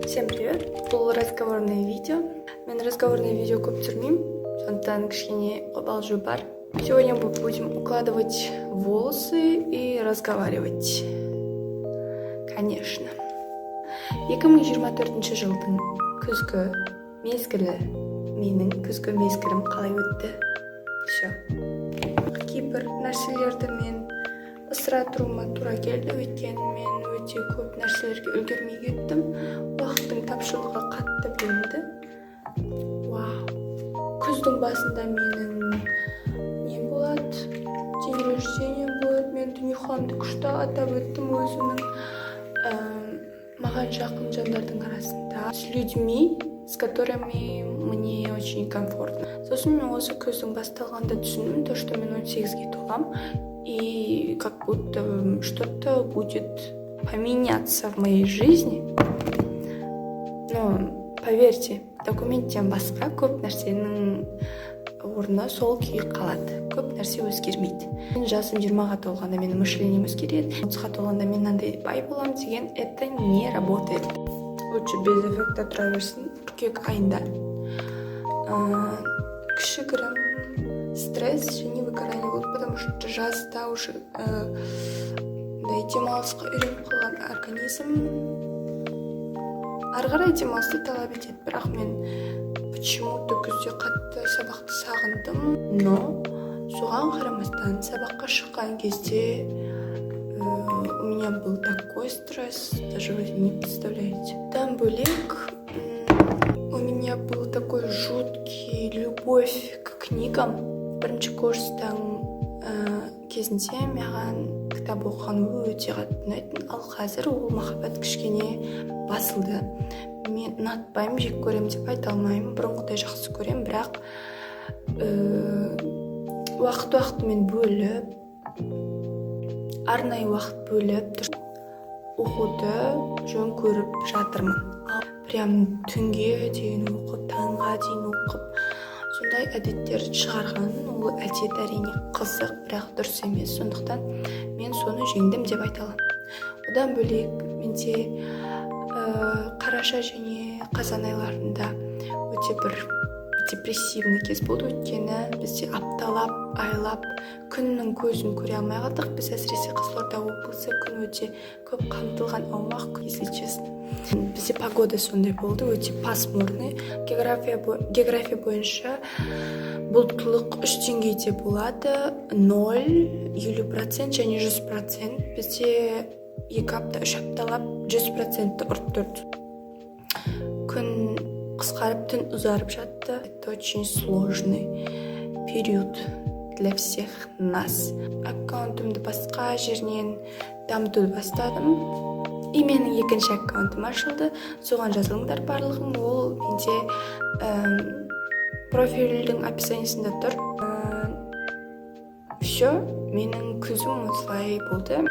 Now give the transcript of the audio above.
Всем привет! Бұл разговорное видео. Мен разговорное видео көп түсірмеймін, сондықтан кішкене қобалжу бар. Сегодня мы будем укладывать волосы и разговаривать. Конечно. 2024 жылдың күзгі мезгілі, менің күзгі мезгілім қалай өтті? Все. Кейбір нәрселерді мен ысыра тұруыма тура келді, өйткені мен өте көп нәрселерге үлгермей кеттім. Уақыттың тапшылығы қатты білінді. Вау. Күздің басында менің нем болады? День рождения болады. Мен дүниеханды күшті атап өттім өзімнің маған жақын жандардың арасында, с людьми, с которыми мне очень комфортно. Сосын мен осы күздің басталғанда түсіндім то, что мен 18-ге толам, и как будто что-то будет поменяться в моей жизни. Но поверьте, документтен басқа көп нәрсенің орнына сол күйі қалады, көп нәрсе өзгермейді. Мен жасым 20-ға толғанда менің мышлением өзгереді, 30-ға толғанда мен мынандай бай боламын деген, это не работает. Лучше без эффекта тұра берсін. Қыркүйек айында кішігірім стресс және выгорание болды, потому что жазда уже мындай демалысқа үйреніп қалған организм ары қарай демалысты талап етеді. Бірақ мен почему-то күзде қатты сабақты сағындым, но соған қарамастан сабаққа шыққан кезде у меня был такой стресс, даже вы не представляете. Одан бөлек у меня был такой жуткий любовь к книгам. Бірінші курстың кезінде маған кітап оқыған өте қатты ұнайтын, ал қазір ол махаббат кішкене басылды. Мен ұнатпаймын, жек көремін деп айта алмаймын, бұрынғыдай жақсы көремін, бірақ уақыт уақытымен бөліп, арнайы уақыт бөліп оқуды жөн көріп жатырмын. Ал прям түнге дейін оқып, таңға дейін оқып, сондай әдеттерді шығарған, ол әдет, әрине, қызық, бірақ дұрыс емес. Сондықтан мен соны жеңдім деп айта аламын. Одан бөлек менде қараша және қазан айларында өте бір депрессивный кез болды, өйткені бізде апталап, айлап күннің көзін көре алмай қалдық. Біз, әсіресе Қызылорда облысы, күн өте көп қамтылған аумақ. Если честно, бізде погода сондай болды, өте пасмурный. География бойынша бұлттылық үш деңгейде болады: 0, 50% және 100%. Бізде 2 апта, 3 апталап 100%-ті ұрып тұрды. Күн қысқарып, түн ұзарып жатты. Это очень сложный период для всех нас. Аккаунтымды басқа жерінен дамытуды бастадым, и менің екінші аккаунтым ашылды. Соған жазылыңдар барлығың. Ол менде профильдің описаниесінде тұр. Все, менің күзім осылай болды.